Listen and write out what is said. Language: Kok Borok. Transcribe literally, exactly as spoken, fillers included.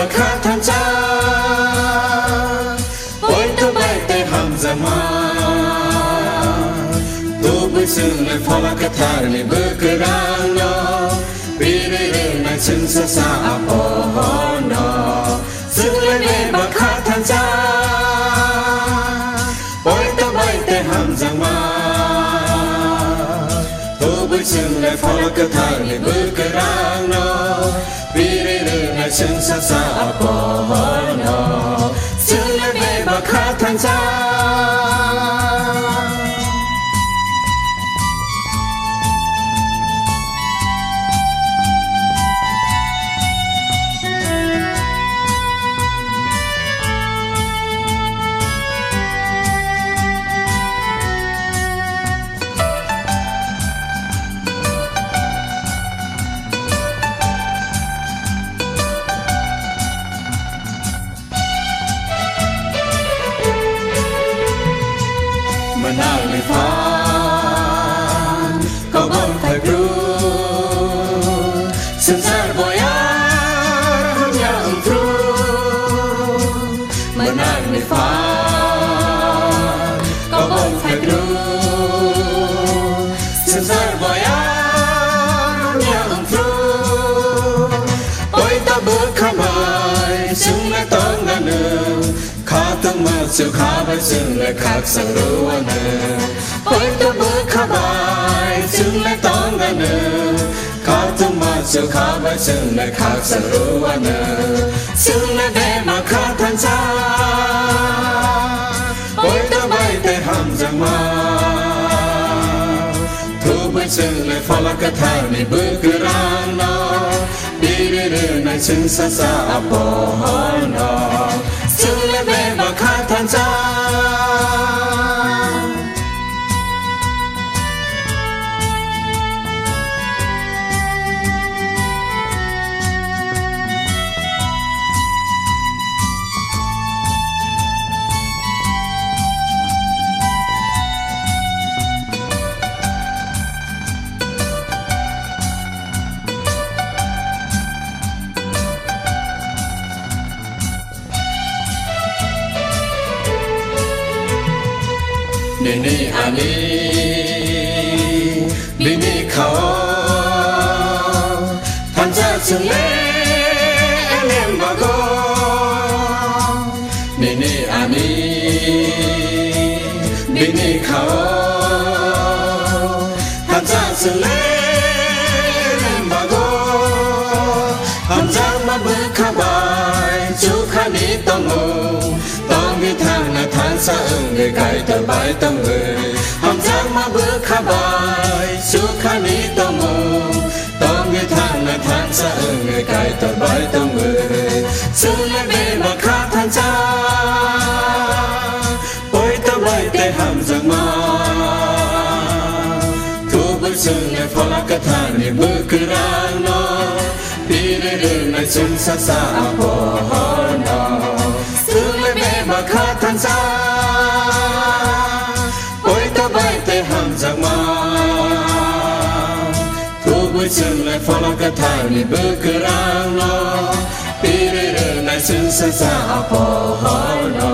Kha thansa, poito bai tei hamjakma. Tubui chwng le Phola Kwtharni bwkrangno, piri rwnai chwngsa sa a pohorno. Chwng le bebak kha thansa, poito bai tei hamjakma. Tubui chwng le Phola Kwtharni bwkrangno, piri rwnai chwngsa sa a pohorno. Chwng le bebak kha thansa. Mwnakni phan kobong phai phru, swngchar boyar hamya wng phru. Mwnakni phan kobong phai phru, swngchar boyar hamya wng phru. Poito bwkha bai chwng le tongna nwng, khatungma chwkha bai chwng le khakchang rwano. Poito bwkha bai chwng le tongna nwng, khatungma chwkha bai chwng le khakchang rwano. Chwng le bebak kha thansa, poito bai tei hamjakma. Tubui chwng le Phola Kwtharni bwkrangno, piri rwnai chwngsa sa a pohorno. Chwng le bebak kha thansa. Nini ani bini khao thansa chwng le elem bago. Nini ani bini khao thansa chwng le elem bago. Hamjakma bwkha bai chwkhani tongmung, tongwi thangna thansa wngwi Kaitor bai tongwi. Hamjakma bwkha bai chwkhani tongmung, tongwi thangna thansa wngwi Kaitor bai tongwi. Chwng le bebak kha thansa, poito bai tei hamjakma. Tubui chwng le Phola Kwtharni bwkrangno, piri rwnai chwngsa sa a pohorno. Chwng le bebak kha thansa, poito bai tei hamjakma. Tubui chwng le Phola Kwtharni bwkrangno, piri rwnai chwngsa sa a pohorno.